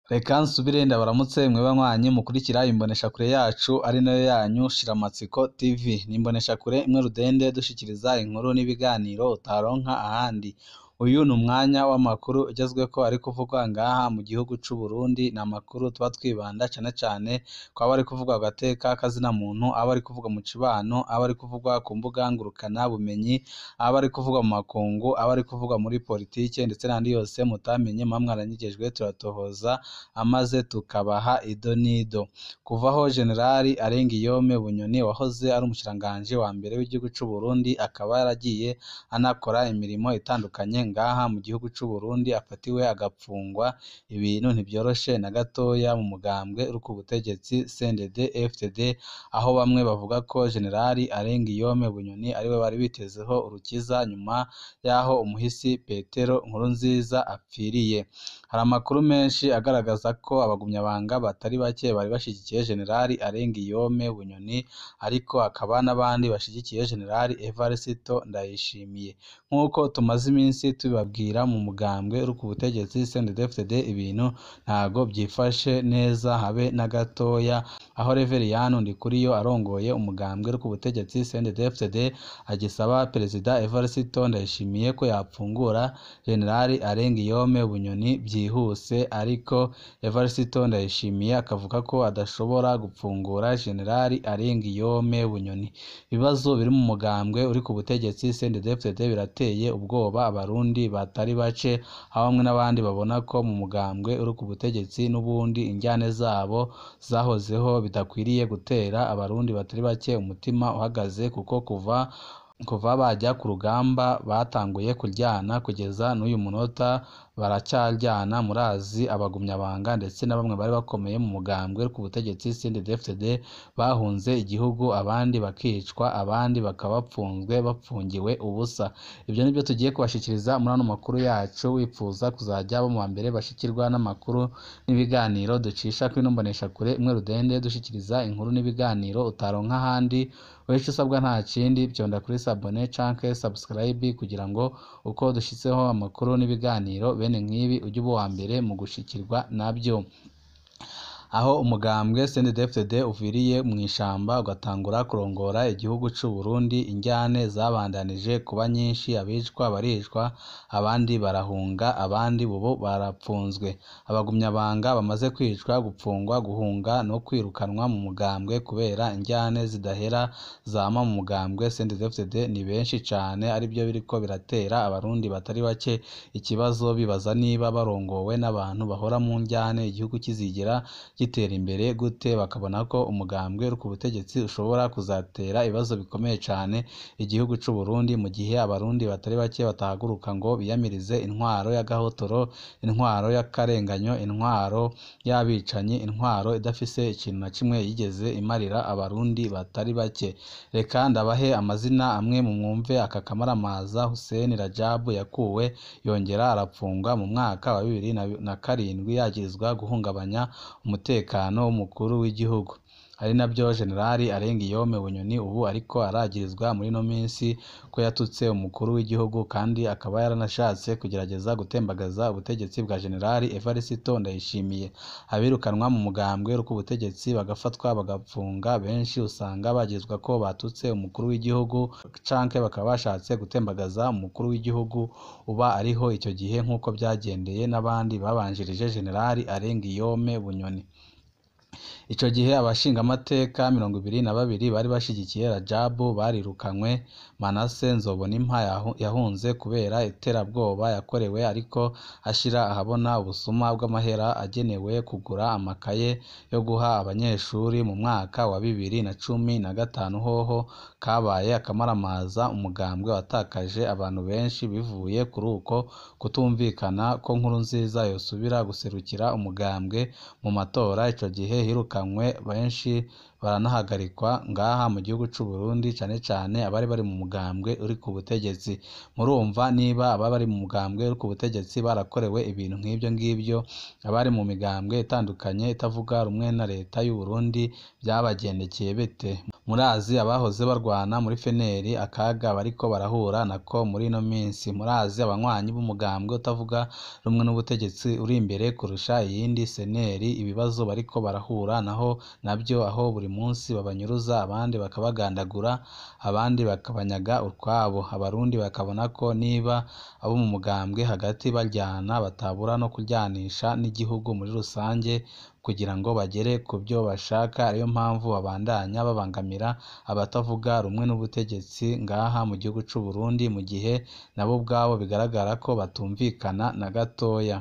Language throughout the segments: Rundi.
Reka nsubire ndabaramutse mwe banywanyi mukurikira imboneshakure yacu ari nayo yanyu Shiramatsiko TV. Ni imboneshakure imwe rudende dushikiriza inkuru n'ibiganiro utaronka ahandi. Uyu ni umwanya w'amakuru ugezweko ari kuvugwa ngaha mu gihugu c'u Burundi. Ni amakuru tuba twibanda cane cane kwaba ari kuvugwa ku gateka kazina muntu, aba ari kuvugwa mu cibano, aba ari kuvugwa ku mbuga ngurukana bumenyi, aba ari kuvugwa mu makungu, aba ari kuvugwa muri politike ndetse n'andi yose mutamenye muba mwaranyigejwe turatohoza amaze tukabaha ido n'ido. Kuva aho Generali Arengiyome Bunyoni wahoze ari umushikiranganji wa mbere w'igihugu c'u Burundi akaba yaragiye anakora imirimo itandukanye ngaha mu gihugu c'u Burundi afatiwe agapfungwa, ibintu ntivyoroshe na gatoya mu mugambwe uri ku butegetsi CNDD FDD, aho bamwe bavuga ko Generali Arengiyome Bunyoni ariwe bari bitezeho urukiza nyuma y'aho umuhisi Petero Nkurunziza apfiriye. Hari amakuru menshi agaragaza ko abagumyabanga batari bake bari bashigikiye Generali Arengiyome Bunyoni, ariko hakaba n'abandi bashigikiye Generali Evariste Ndayishimiye. Nk'uko tumaze iminsi tubibabwira mu mugambwe uri ku butegetsi CNDD-FDD, ibintu ntago byifashe neza habe na gatoya, aho Reveriyani Ndikuriyo arongoye umugambwe uri ku butegetsi CNDD-FDD agisaba Perezida Evariste Ndayishimiye ko yapfungura Generali Arengiyome Bunyoni byihuse, ariko Evariste Ndayishimiye akavuga ko adashobora gupfungura Generali Arengiyome Bunyoni. Ibibazo biri mu mugambwe uri ku butegetsi CNDD-FDD birateye ubwoba abarundi batari bake, aho bamwe n'abandi babona ko mu mugambwe uri ku butegetsi n'ubundi injyane zabo zahozeho bidakwiriye gutera abarundi batari bake umutima uhagaze, kuko kuva bajya ku rugamba batanguye kuryana kugeza n'uyu munota baracyaryana. Murazi abagumyabanga ndetse na bamwe bari bakomeye mu mugambwe ku butegetsi CNDD-FDD bahunze igihugu, abandi bakicwa, abandi bakaba bapfunzwe bapfungiwe ubusa. Ibyo nibyo tugiye kubashikiriza muri ano makuru yacu. Wipfuza kuzajya bo mu wa mbere bashikirwa n'amakuru n'ibiganiro ducisha kuri ino mboneshakure imwe rudende dushikiriza inkuru n'ibiganiro utaronka ahandi, wewe ico usabwa nta kindi, vyonda kuri sabone canke subscribe kugira ngo uko dushitseho amakuru n'ibiganiro bene nk'ibi ujye uba uwa mbere mu gushikirwa nabyo. Aho umugambwe CNDD-FDD uviriye mw'ishamba ugatangura kurongora igihugu c'u Burundi, injyane zabandanije kuba nyinshi, abicwa baricwa, abandi barahunga, abandi ubu barapfunzwe. Abagumyabanga bamaze kwicwa, gupfungwa, guhunga no kwirukanwa mu mugambwe kubera injyane zidahera zama mu mugambwe CNDD-FDD ni benshi cane, arivyo biriko biratera abarundi batari bake ikibazo, bibaza niba barongowe n'abantu bahora mu njyane igihugu kizigera gitera imbere gute, bakabona ko umugambwe uri ku butegetsi ushobora kuzatera ibibazo bikomeye cane igihugu c'u Burundi mu gihe abarundi batari bake batahaguruka ngo biyamirize intwaro y'agahotoro, intwaro y'akarenganyo, intwaro y'abicanyi, intwaro idafise ikintu na kimwe yigeze imarira abarundi batari bake. Reka ndabahe amazina amwe mu mwumve aka kamaramaza. Hussein Rajabu yakuwe yongera arapfungwa mu mwaka wa 2007 yagirizwa guhungabanya umutekano w'umukuru w'igihugu, ari nabyo Generali Arengiyome Bunyoni ubu ariko aragirizwa muri ino minsi ko yatutse umukuru w'igihugu kandi akaba yaranashatse kugerageza gutembagaza ubutegetsi bwa Generali Evariste Ndayishimiye. Abirukanwa mu mugambwe uri ku butegetsi bagafatwa bagapfunga benshi usanga bagirizwa ko batutse umukuru w'igihugu canke bakaba bashatse gutembagaza umukuru w'igihugu uba ariho icyo gihe, nk'uko byagendeye n'abandi babanjirije Generali Arengiyome Bunyoni. Ico gihe abashingamateka 22 bari bashigikiye Rajabu barirukanywe. Manase Nzobonimpa yahunze kubera iterabwoba yakorewe, ariko ashira ahabona ubusuma bw'amahera agenewe kugura amakaye yo guha abanyeshuri mu mwaka wa 2015. Hoho kabaye akamaramaza, umugambwe watakaje abantu benshi bivuye kuri uko kutumvikana ko Nkurunziza yosubira guserukira umugambwe mu matora. Ico gihe hirukanywe benshi baranahagarikwa ngaha mu gihugu c'u Burundi, cane cane abari bari mu mugambwe uri ku butegetsi. Murumva niba ababa bari mu mugambwe uri ku butegetsi barakorewe ibintu nk'ibyo ngibyo, abari mu migambwe itandukanye itavuga rumwe na leta y'u Burundi byabagendekeye bite? Murazi abahoze barwana muri FNL akaga bariko barahura nako muri ino minsi. Murazi abanywanyi b'umugambwe utavuga rumwe n'ubutegetsi uri imbere kurusha iyindi CNL, ibibazo bariko barahura naho nabyo, aho buri munsi babanyuruza, abandi bakabagandagura, abandi bakabanyaga utwabo. Abarundi bakabona ko niba abo mu mugambwe hagati baryana, batabura no kuryanisha n'igihugu muri rusange kugira ngo bagere ku byo bashaka. Ariyo mpamvu babandanya babangamira abatavuga rumwe n'ubutegetsi ngaha mu gihugu c'u Burundi, mu gihe nabo ubwabo bigaragara ko batumvikana na gatoya.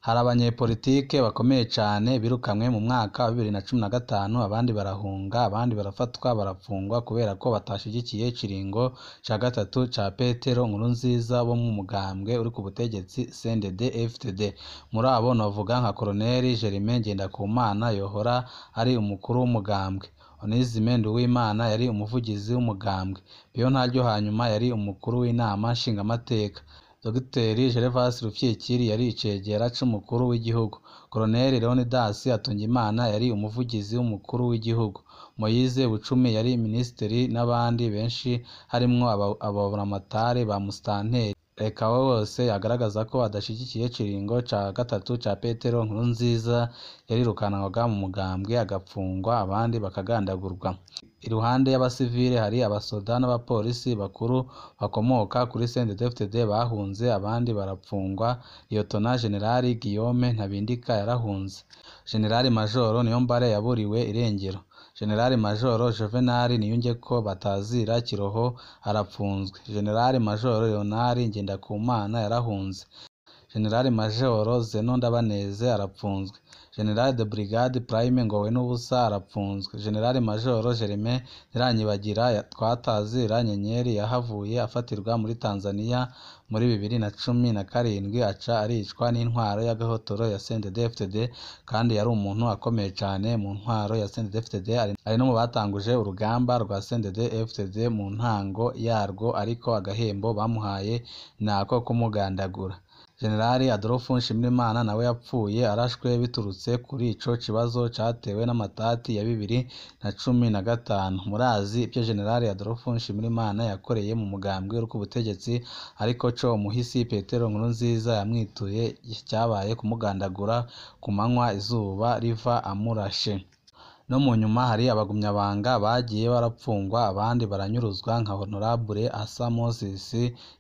Hari abanyepolitike bakomeye cane birukanwe mu mwaka wa 2015, abandi barahunga, abandi barafatwa barafungwa kubera ko batashigikiye ikiringo ca gatatu ca Petero Nkurunziza bo mu mugambwe uri ku butegetsi CNDD-FDD. Muri abo novuga nka Colonel Germain Ngendakumana yohora ari umukuru w'umugambwe, Onesme Nduwimana yari umuvugizi w'umugambwe, Pio Ntaryo hanyuma yari umukuru w'inama nshingamateka, Dr Gervas Rufyikiri yari icegera c'umukuru w'igihugu, Colonel Leonidas Hatungimana yari umuvugizi w'umukuru w'igihugu, Moise Bucumi yari minisitiri n'abandi benshi harimwo ababuramatari ba musitanteri. Reka we wose agaragaza ko adashigikiye ikiringo ca gatatu ca Petero Nkurunziza yarirukanwaga mu mugambwe agapfungwa, abandi bakagandagurwa. Iruhande y'abasivile hari abasoda n'abapolisi bakuru bakomoka kuri CNDD-FDD bahunze, abandi barapfungwa. Liyotona Generali Guillaume Ntabindika yarahunze, Generali Majoro Niyombare yaburiwe irengero, Generali Majoro Juvenal Niyungeko batazira Kiroho arapfunzwe, Generali Majoro Leonard Ngendakumana yarahunze, Generali Majoro Zeno Ndabaneze arapfunzwe, General de Brigade Prime Ngowenubusa arapfunzwe, General Majoro Germain Ntiranyibagira twatazira Nyenyeri yahavuye afatirwa muri Tanzania muri 2017 aca aricwa n'intwaro y'agahotoro ya CNDD-FDD, kandi yari umuntu akomeye cane mu ntwaro ya CNDD-FDD, ari no mu batanguje urugamba rwa CNDD-FDD mu ntango yarwo, ariko agahembo bamuhaye nako kumugandagura. Generali Adolphe Nshimirimana nawe yapfuye arashwe biturutse kuri ico kibazo catewe n'amatati ya 2015. Murazi ivyo Generali Adolphe Nshimirimana yakoreye mu mugambwe uri ku butegetsi, ariko co umuhisi Petero Nkurunziza yamwituye cyabaye kumugandagura ku manywa izuba riva amurashe. No mu nyuma hari abagumyabanga bagiye barapfungwa, abandi baranyuruzwa nka Honorable Asa Moses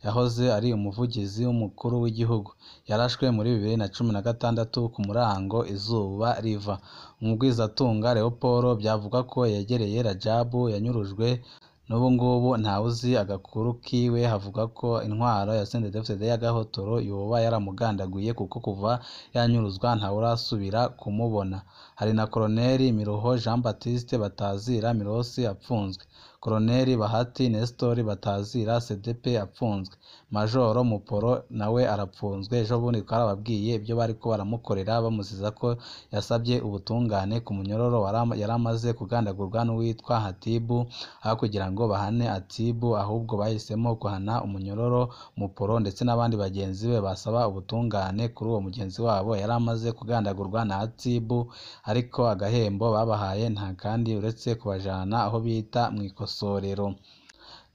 yahoze ari umuvugizi w'umukuru w'igihugu, yarashwe muri 2016 ku murango izuba riva. Umugwizatunga Leopold byavugwa ko yegereye Rajabu yanyurujwe, n'ubu ngubu ntawuzi agakuru kiwe. Havuga ko intwaro ya CNDD-FDD y'agahotoro yoba yaramugandaguye kuko kuva yanyuruzwa ntawurasubira kumubona. Hari na Colonel Miruho Jean Baptiste batazira Mirosi apfunzwe, Colonel Bahati Nestor batazira CDP apfunzwe, Majoro Muporo nawe arapfunzwe. Ejo bundi twarababwiye ibyo bariko baramukorera bamuziza ko yasabye ubutungane ku munyororo yari amaze kugandagurwa n'uwitwa Hatibu, aho kugira ngo bahane Atibu ahubwo bahisemo guhana umunyororo Muporo ndetse n'abandi bagenzi be basaba ubutungane kuri uwo mugenzi wabo yari amaze kugandagurwa na Atibu, ariko agahembo babahaye nta kandi uretse kubajana aho bita mw'ikosorero.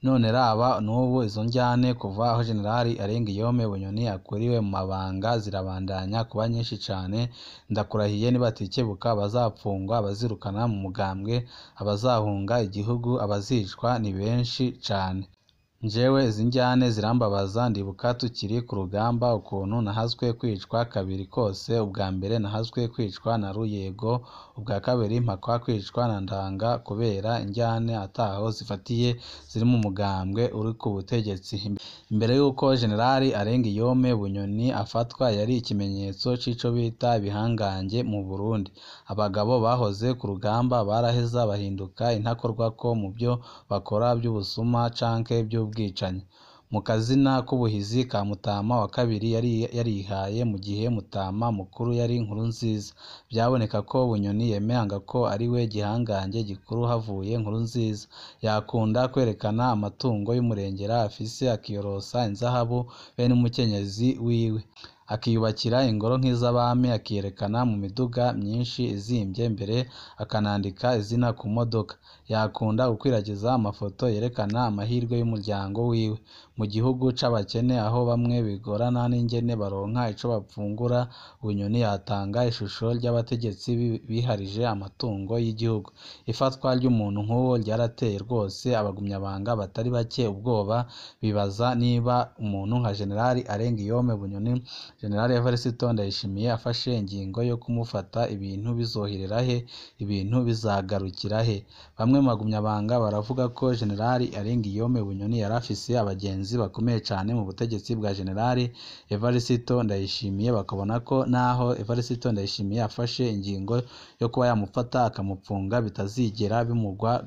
None raba n'ubu izo njyane kuva aho Generali Arengiyome Bunyoni akuriwe mu mabanga zirabandanya kuba nyinshi cane. Ndakurahiye nibatikebuka abazapfungwa, abazirukana mu mugambwe, abazahunga igihugu, abazicwa ni benshi cane. Njewe izi njyane zirambabaza. Ndibuka tukiri ku rugamba ukuntu nahazwe kwicwa kabiri kose. Ubwa mbere nahazwe kwicwa na Ruyego, ubwa kabiri mpakwa kwicwa na Ndanga kubera injyane ataho zifatiye ziri mu mugambwe uri ku butegetsi. Imbere y'uko Generali Arengiyome Bunyoni afatwa yari ikimenyetso c'ico bita ibihangange mu Burundi. Abagabo bahoze ku rugamba baraheza bahinduka intakorwako mu byo bakora by'ubusuma canke by'ubwicanyi. Mu kazina k'ubuhizi ka Mutama wa kabiri yari yarihaye, mu gihe Mutama mukuru yari Nkurunziza. Byaboneka ko Bunyoni yemanga ko ari we gihangange gikuru havuye Nkurunziza. Yakunda kwerekana amatungo y'umurengera afise, akiyorosa inzahabu be n'umukenyezi wiwe. akiyubakira ingoro nk'iz'abami, akiyerekana mu miduga myinshi izimbye mbere akanandika izina ku modoka. Yakunda gukwiragiza amafoto yerekana amahirwe y'umuryango wiwe. Mu gihugu c'abakene aho bamwe bigorana n'ingene baronka ico bafungura, Bunyoni yatanga ishusho ry'abategetsi biharije amatungo y'igihugu. Ifatwa ry'umuntu nk'uwo ryarateye rwose abagumyabanga batari bake ubwoba, bibaza niba umuntu nka General Alain Guillaume Bunyoni, General Evariste Ndayishimiye afashe ingingo yo kumufata ibintu bizoherera he, ibintu bizagarukira he? Bamwe mu bagumyabanga baravuga ko General Alain Guillaume Bunyoni yari afise abagenzi bakomeye cane mu butegetsi bwa General Evariste Ndayishimiye, bakabona ko naho Evariste Ndayishimiye afashe ingingo yo kuba yamufata akamupfunga bitazigera bimugwa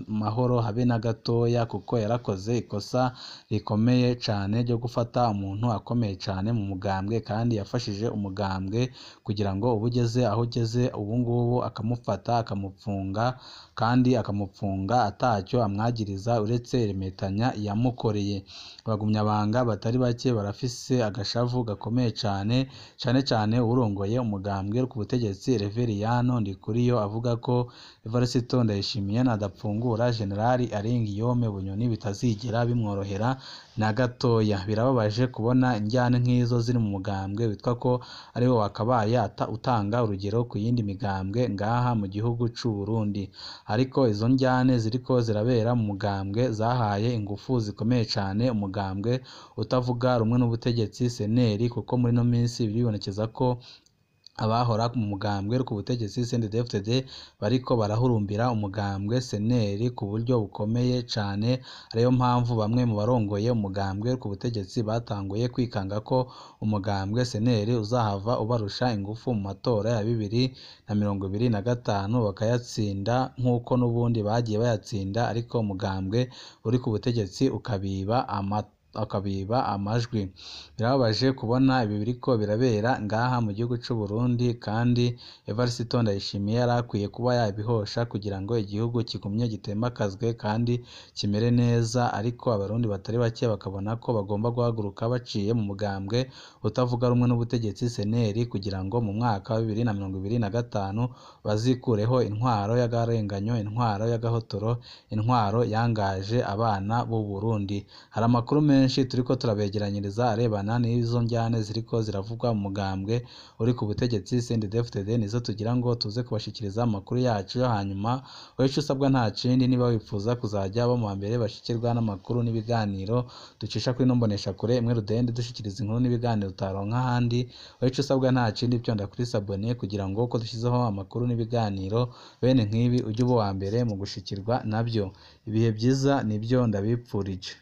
mahoro habe na gatoya, kuko yarakoze ikosa rikomeye cane ryo gufata umuntu akomeye cane mu mugambwe, kandi yafashije umugambwe kugira ngo uba ugeze aho ugeze ubu ngubu, akamufata akamupfunga, kandi akamupfunga atacyo amwagiriza uretse iremetanya yamukoreye. Abagumyabanga batari bake barafise agashavu gakomeye cane, cane cane uwurongoye umugambwe ku butegetsi Reveriyano Ndikuriyo avuga ko Evariste Ndayishimiye nadapfungura General Alain Guillaume Bunyoni bitazigera bimworohera na gatoya. Birababaje kubona injyane nk'izo ziri mu mugambwe witwa ko ariwo wakabaye utanga urugero ku yindi migambwe ngaha mu gihugu c'u Burundi. Ariko izo njyane ziriko zirabera mu mugambwe zahaye ingufu zikomeye cane umugambwe utavuga rumwe n'ubutegetsi CNL, kuko muri ino minsi biribonekeza ko abahora mu mugambwe ku butegetsi CNDD-FDD bariko barahurumbira umugambwe CNL ku buryo bukomeye cane, ariyo mpamvu bamwe mu barongoye umugambwe ku butegetsi batanguye kwikanga ko umugambwe CNL uzahava ubarusha ingufu mu matora ya 2025 bakayatsinda nk'uko n'ubundi bagiye bayatsinda, ariko umugambwe uri ku butegetsi akabiba amajwi. Birababaje kubona ibi biriko birabera ngaha mu gihugu c'u Burundi, kandi Evariste Ndayishimiye yari akwiye kuba yabihosha kugira ngo igihugu kigumye gitemakazwe kandi kimere neza, ariko abarundi batari bake bakabona ko bagomba guhaguruka baciye mu mugambwe utavuga rumwe n'ubutegetsi CNL, kugira ngo mu mwaka wa 2025 bazikureho intwaro y'agarenganyo, intwaro y'agahotoro, intwaro yangaje abana b'u Burundi. Hari amakuru menshi turiko turabegeranyiriza arebana n'izo njyane ziriko ziravugwa mu mugambwe uri ku butegetsi CNDD-FDD, nizo tugira ngo tuze kubashikiriza amakuru yacu yo hanyuma. Wowe ico usabwa nta kindi, niba wifuza kuzajya abo mu mbere bashikirwa n'amakuru n'ibiganiro ducisha kuri ino mboneshakure imwe rudende dushikiriza inkuru n'ibiganiro utaronka ahandi, wowe ico usabwa nta kindi, pyonda kuri sabone kugira ngo uko dushyizeho amakuru n'ibiganiro bene nk'ibi ujye uba uwa mbere mu gushikirwa nabyo. Ibihe byiza nibyo ndabipfurije.